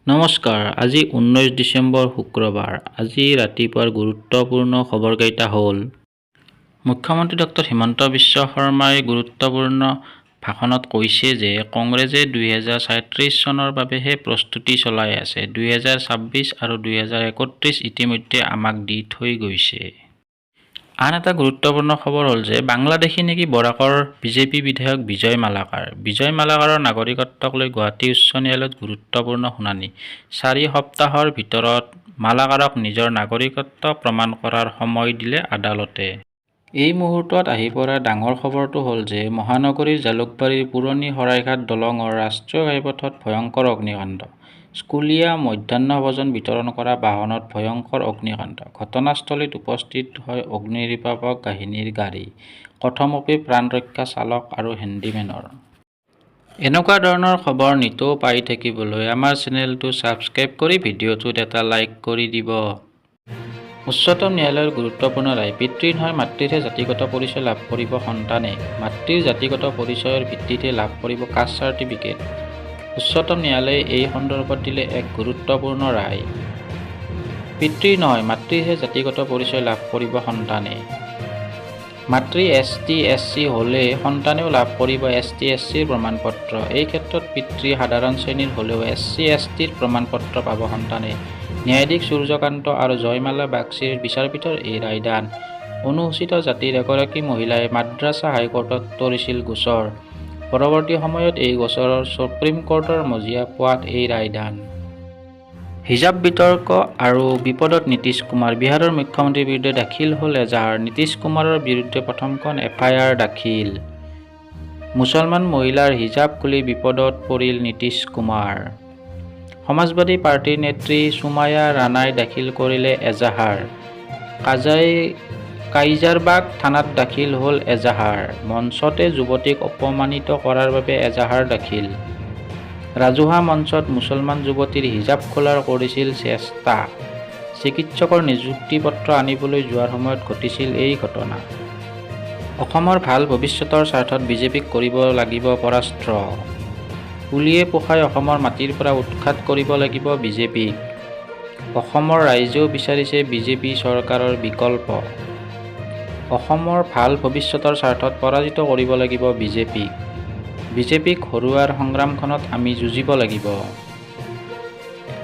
নমস্কাৰ, আজি 19 ডিচেম্বৰ, শুক্ৰবাৰ। আজি ৰাতিপুৱাৰ গুৰুত্বপূৰ্ণ খবৰকেইটা হ'ল: মুখ্যমন্ত্ৰী ডক্টৰ হিমন্ত বিশ্ব শৰ্মাই গুৰুত্বপূৰ্ণ ভাষণত কৈছে যে কংগ্ৰেছে 2037 চনৰ বাবেহে প্ৰস্তুতি চলাই আছে, 2026 আৰু 2031 ইতিমধ্যে আমাক দি থৈ গৈছে। আন এটা গুৰুত্বপূৰ্ণ খবৰ হ'ল যে বাংলাদেশী নেকি বৰাকৰ বিজেপি বিধায়ক বিজয় মালাকাৰ? বিজয় মালাকাৰৰ নাগৰিকত্বক লৈ গুৱাহাটী উচ্চ ন্যায়ালয়ত গুৰুত্বপূৰ্ণ শুনানি। 4 সপ্তাহৰ ভিতৰত মালাকাৰক নিজৰ নাগৰিকত্ব প্ৰমাণ কৰাৰ সময় দিলে আদালতে। এই মুহূৰ্তত আহি পৰা ডাঙৰ খবৰটো হ'ল যে মহানগৰীৰ জালুকবাৰীৰ পুৰণি শৰাইঘাট দলঙৰ ৰাষ্ট্ৰীয় ঘাইপথত ভয়ংকৰ অগ্নিকাণ্ড। স্কুলীয়া মধ্যাহ্ন ভোজন বিতৰণ কৰা বাহনত ভয়ংকৰ অগ্নিকাণ্ড। ঘটনাস্থলীত উপস্থিত হয় অগ্নিনিৰ্বাপক বাহিনীৰ গাড়ী। কথমপি প্ৰাণ ৰক্ষা চালক আৰু হেণ্ডিমেনৰ। এনেকুৱা ধৰণৰ খবৰ নিতৌ পাই থাকিবলৈ আমাৰ চেনেলটো ছাবস্ক্ৰাইব কৰি ভিডিঅ'টোত এটা লাইক কৰি দিব। উচ্চতম ন্যায়ালয়ৰ গুৰুত্বপূৰ্ণ ৰায়। পিতৃৰ নহয়, মাতৃৰহে জাতিগত পৰিচয় লাভ কৰিব সন্তানে। মাতৃৰ জাতিগত পৰিচয়ৰ ভিত্তিতে লাভ কৰিব কাষ্ট চাৰ্টিফিকেট। উচ্চতম ন্যায়ালয়ে এই সন্দৰ্ভত দিলে এক গুৰুত্বপূৰ্ণ ৰায়। পিতৃৰ নহয়, মাতৃৰহে জাতিগত পৰিচয় লাভ কৰিব সন্তানে। মাতৃ এছ টি, এছ চি হ'লে সন্তানেও লাভ কৰিব এছ টি, এছ চিৰ প্ৰমাণপত্ৰ। এই ক্ষেত্ৰত পিতৃ সাধাৰণ শ্ৰেণীৰ হ'লেও এছ চি, এছ টিৰ প্ৰমাণপত্ৰ পাব সন্তানে। ন্যায়াধীশ সূৰ্যকান্ত আৰু জয়মালা বাগচীৰ বিচাৰপীঠৰ এই ৰায়দান। অনুসূচিত জাতিৰ এগৰাকী মহিলাই মাদ্ৰাছ হাইকোৰ্টত তৰিছিল গোচৰ। পৰৱৰ্তী সময়ত এই গোচৰ ছুপ্ৰিম কোৰ্টৰ মজিয়া পোৱাত এই ৰায়দান। হিজাব বিতৰ্ক আৰু বিপদত নীতিশ কুমাৰ। বিহাৰৰ মুখ্যমন্ত্ৰীৰ বিৰুদ্ধে দাখিল হ'ল এজাহাৰ। নীতিশ কুমাৰৰ বিৰুদ্ধে প্ৰথমখন এফআইআৰ দাখিল। মুছলমান মহিলাৰ হিজাব খুলি বিপদত পৰিল নীতিশ কুমাৰ। সমাজবাদী পাৰ্টীৰ নেত্ৰী সুমায়া ৰাণাই দাখিল কৰিলে এজাহাৰ। কাইজাৰবাগ থানাত দাখিল হ'ল এজাহাৰ। মঞ্চতে যুৱতীক অপমানিত কৰাৰ বাবে এজাহাৰ দাখিল। ৰাজহুৱা মঞ্চত মুছলমান যুৱতীৰ হিজাব খোলাৰ কৰিছিল চেষ্টা। চিকিৎসকৰ নিযুক্তি পত্ৰ আনিবলৈ যোৱাৰ সময়ত ঘটিছিল এই ঘটনা। অসমৰ ভাল ভৱিষ্যতৰ স্বাৰ্থত বিজেপিক কৰিব লাগিব পৰাস্ত। পুলিয়ে পোখাই অসমৰ মাটিৰ পৰা উৎখাত কৰিব লাগিব বিজেপিক। অসমৰ ৰাইজেও বিচাৰিছে বিজেপি চৰকাৰৰ বিকল্প। অসমৰ ভাল ভৱিষ্যতৰ স্বাৰ্থত পৰাজিত কৰিব লাগিব বিজেপিক। বিজেপিক হৰুওৱাৰ সংগ্ৰামখনত আমি যুঁজিব লাগিব।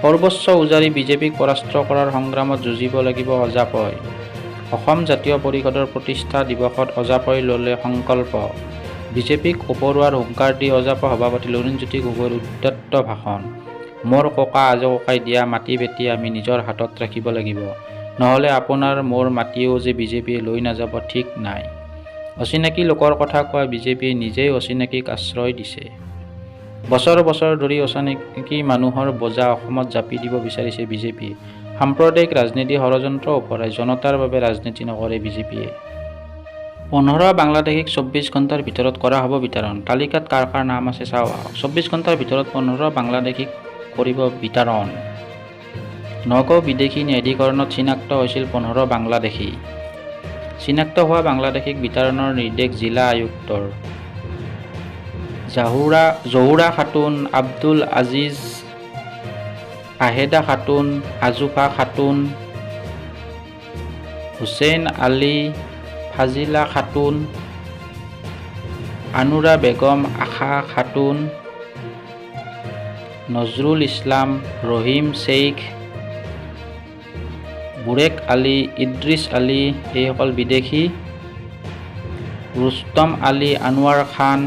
সৰ্বস্ব উজাৰি বিজেপিক পৰাস্ত কৰাৰ সংগ্ৰামত যুঁজিব লাগিব অজাপই। অসম জাতীয় পৰিষদৰ প্ৰতিষ্ঠা দিৱসত অজাপই ল'লে সংকল্প। বিজেপিক ওপৰোৱাৰ হুংকাৰ দি অজাপ সভাপতি লুৰীণজ্যোতি গগৈৰ উদাত্ত ভাষণ। মোৰ ককা আজোককাই দিয়া মাটি-ভেটি আমি নিজৰ হাতত ৰাখিব লাগিব। নহ'লে আপোনাৰ মোৰ মাটিও যে বিজেপিয়ে লৈ নাযাব ঠিক নাই। অচিনাকি লোকৰ কথা কোৱা বিজেপিয়ে নিজেই অচিনাকিক আশ্ৰয় দিছে। বছৰ বছৰ ধৰি অচিনাকি মানুহৰ বোজা অসমত জাপি দিব বিচাৰিছে বিজেপিয়ে। সাম্প্ৰদায়িক ৰাজনীতি ষড়যন্ত্ৰ ওফৰাই জনতাৰ বাবে ৰাজনীতি নকৰে বিজেপিয়ে। 15 বাংলাদেশীক 24 ঘণ্টাৰ ভিতৰত কৰা হ'ব বিতাড়ন। তালিকাত কাৰ কাৰ নাম আছে চাওঁ আহক। 24 ঘণ্টাৰ ভিতৰত 15 বাংলাদেশীক কৰিব বিতাড়ন। নগাঁও বিদেশী ন্যায়াধিকৰণত চিনাক্ত হৈছিল 15 বাংলাদেশী। চিনাক্ত হোৱা বাংলাদেশীক বিতাড়নৰ নিৰ্দেশ জিলা আয়ুক্তৰ। জহুৰা খাতুন, আব্দুল আজিজ, আহেদা খাতুন, আজুফা খাতুন, হুছেইন আলী, ফাজিলা খাতুন, আনুৰা বেগম, আশা খাতুন, নজৰুল ইছলাম, ৰহিম শ্বেইখ, বুৰেক আলী, ইদ্ৰিছ আলী, এইসকল বিদেশী। ৰুস্তম আলী, আনোৱাৰ খান,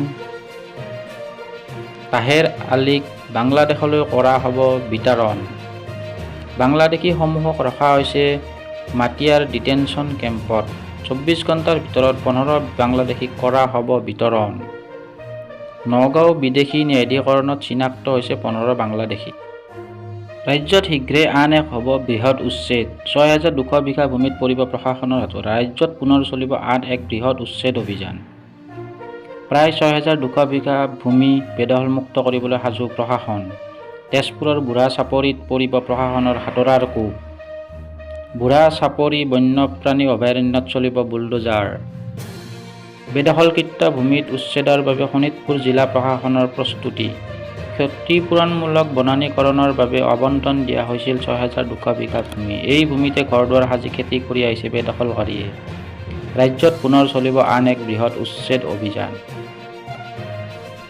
তাহেৰ আলীক বাংলাদেশলৈ কৰা হ'ব বিতাড়ন। বাংলাদেশীসমূহক ৰখা হৈছে মাটিয়াৰ ডিটেনশ্যন কেম্পত। 24 ঘণ্টাৰ ভিতৰত 15 বাংলাদেশীক কৰা হ'ব বিতাড়ন। নগাঁও বিদেশী ন্যায়াধিকৰণত চিনাক্ত হৈছে 15 বাংলাদেশী। ৰাজ্যত শীঘ্ৰেই আন এক হ'ব বৃহৎ উচ্ছেদ। 6200 বিঘা ভূমিত পৰিব প্ৰশাসনৰ হাতোৰা। ৰাজ্যত পুনৰ চলিব আন এক বৃহৎ উচ্ছেদ অভিযান। প্ৰায় 6200 বিঘা ভূমি বেদখলমুক্ত কৰিবলৈ সাজু প্ৰশাসন। তেজপুৰৰ বুঢ়া চাপৰিত পৰিব প্ৰশাসনৰ হাতোৰাৰ কোব। বুঢ়া চাপৰি বন্যপ্ৰাণী অভয়াৰণ্যত চলিব বুলডোজাৰ। বেদখলকৃত ভূমিত উচ্ছেদৰ বাবে শোণিতপুৰ জিলা প্ৰশাসনৰ প্ৰস্তুতি। ক্ষতিপূৰণমূলক বনানীকৰণৰ বাবে আবণ্টন দিয়া হৈছিল ৬,২০০ বিঘা ভূমি। এই ভূমিতে ঘৰ-দুৱাৰ সাজি খেতি কৰি আহিছে বেদখলকাৰীয়ে। ৰাজ্যত পুনৰ চলিব আন এক বৃহৎ উচ্ছেদ অভিযান।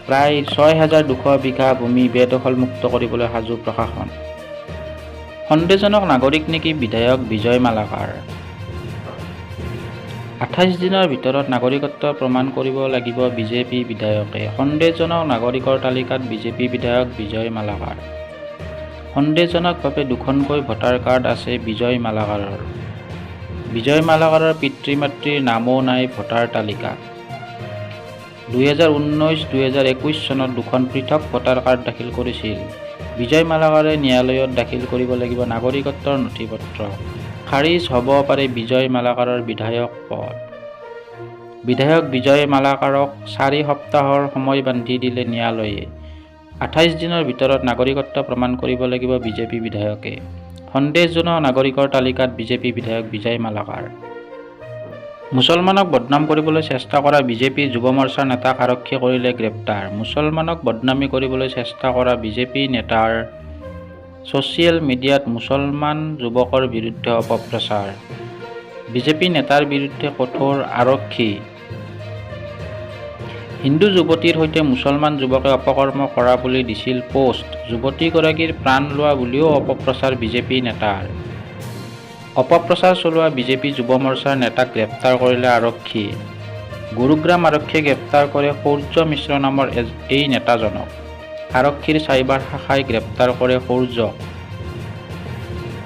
প্ৰায় ৬,২০০ বিঘা ভূমি বেদখলমুক্ত কৰিবলৈ সাজু প্ৰশাসন। সন্দেহজনক নাগৰিক নেকি বিধায়ক বিজয় মালাকাৰ? ২৮ দিনৰ ভিতৰত নাগৰিকত্ব প্ৰমাণ কৰিব লাগিব বিজেপি বিধায়কে। সন্দেহজনক নাগৰিকৰ তালিকাত বিজেপি বিধায়ক বিজয় মালাকাৰ। সন্দেহজনকভাৱে দুখনকৈ ভোটাৰ কাৰ্ড আছে বিজয় মালাকাৰৰ। বিজয় মালাকাৰৰ পিতৃ-মাতৃৰ নামো নাই ভোটাৰ তালিকাত। ২০১৯-২০২১ চনত দুখন পৃথক ভোটাৰ কাৰ্ড দাখিল কৰিছিল বিজয় মালাকাৰে। ন্যায়ালয়ত দাখিল কৰিব লাগিব নাগৰিকত্বৰ নথি-পত্ৰ। খাৰিজ হ'ব পাৰে বিজয় মালাকাৰৰ বিধায়ক পদ। বিধায়ক বিজয় মালাকাৰক ৪ সপ্তাহৰ সময় বান্ধি দিলে ন্যায়ালয়ে। ২৮ দিনৰ ভিতৰত নাগৰিকত্ব প্ৰমাণ কৰিব লাগিব বিজেপি বিধায়কে। সন্দেহজনক নাগৰিকৰ তালিকাত বিজেপি বিধায়ক বিজয় মালাকাৰ। মুছলমানক বদনাম কৰিবলৈ চেষ্টা কৰা বিজেপি যুৱ মৰ্চাৰ নেতাক আৰক্ষীয়ে কৰিলে গ্ৰেপ্তাৰ। মুছলমানক বদনামী কৰিবলৈ চেষ্টা কৰা বিজেপি নেতাৰ ছচিয়েল মিডিয়াত মুছলমান যুৱকৰ বিৰুদ্ধে অপপ্ৰচাৰ। বিজেপি নেতাৰ বিৰুদ্ধে কঠোৰ আৰক্ষী। হিন্দু যুৱতীৰ সৈতে মুছলমান যুৱকে অপকৰ্ম কৰা বুলি দিছিল পোষ্ট। যুৱতীগৰাকীৰ প্ৰাণ লোৱা বুলিও অপপ্ৰচাৰ বিজেপি নেতাৰ। অপপ্ৰচাৰ চলোৱা বিজেপি যুৱ মৰ্চাৰ নেতাক গ্ৰেপ্তাৰ কৰিলে আৰক্ষীয়ে। গুৰুগ্ৰাম আৰক্ষীয়ে গ্ৰেপ্তাৰ কৰে শৌৰ্য মিশ্ৰ নামৰ এই নেতাজনক। আৰক্ষীৰ চাইবাৰ শাখাই গ্ৰেপ্তাৰ কৰে শৌৰ্যক।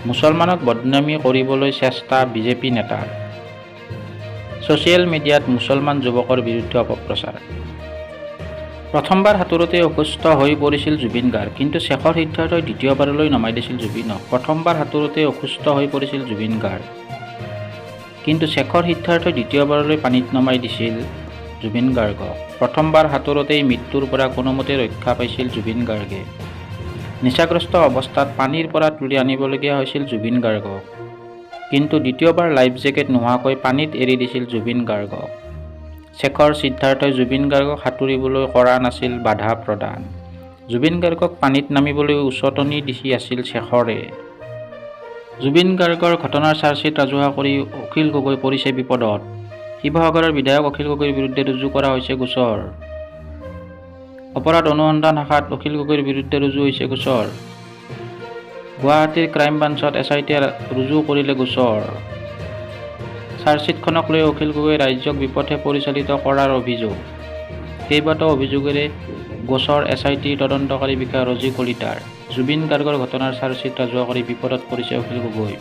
মুছলমানক বদনামী কৰিবলৈ চেষ্টা বিজেপি নেতাৰ। ছচিয়েল মিডিয়াত মুছলমান যুৱকৰ বিৰুদ্ধে অপপ্ৰচাৰ। প্ৰথমবাৰ সাঁতোৰতেই অসুস্থ হৈ পৰিছিল জুবিন গাৰ্গ। কিন্তু শেখৰ সিদ্ধাৰ্থই দ্বিতীয়বাৰলৈ নমাই দিছিল জুবিনক। প্ৰথমবাৰ সাঁতোৰতেই অসুস্থ হৈ পৰিছিল জুবিন গাৰ্গ। কিন্তু শেখৰ সিদ্ধাৰ্থই দ্বিতীয়বাৰলৈ পানীত নমাই দিছিল জুবিন গাৰ্গক। প্ৰথমবাৰ সাঁতোৰতেই মৃত্যুৰ পৰা কোনোমতে ৰক্ষা পাইছিল জুবিন গাৰ্গে। নিচাগ্ৰস্ত অৱস্থাত পানীৰ পৰা তুলি আনিবলগীয়া হৈছিল জুবিন গাৰ্গক। কিন্তু দ্বিতীয়বাৰ লাইফ জেকেট নোহোৱাকৈ পানীত এৰি দিছিল জুবিন গাৰ্গক। শেখৰ সিদ্ধাৰ্থই জুবিন গাৰ্গক সাঁতুৰিবলৈ কৰা নাছিল বাধা প্ৰদান। জুবিন গাৰ্গক পানীত নামিবলৈ উচটনি দি আছিল শেখৰে। জুবিন গাৰ্গৰ ঘটনাৰ চাৰ্জশ্বীট ৰাজহুৱা কৰি অখিল গগৈ পৰিছে বিপদত। শিৱসাগৰৰ বিধায়ক অখিল গগৈৰ বিৰুদ্ধে ৰুজু কৰা হৈছে গোচৰ। অপৰাধ অনুসন্ধান শাখাত অখিল গগৈৰ বিৰুদ্ধে ৰুজু হৈছে গোচৰ। গুৱাহাটীৰ ক্ৰাইম ব্ৰাঞ্চত এছ I টিয়ে ৰুজু কৰিলে গোচৰ। চাৰ্জশ্বীটখনক লৈ অখিল গগৈয়ে ৰাজ্যক বিপথে পৰিচালিত কৰাৰ অভিযোগ। কেইবাটাও অভিযোগেৰে গোচৰ এছ I টিৰ তদন্তকাৰী বিষয়া ৰজী কলিতাৰ। জুবিন গাৰ্গৰ ঘটনাৰ চাৰ্জশ্বীট ৰাজহুৱা কৰি বিপদত পৰিছে অখিল গগৈ।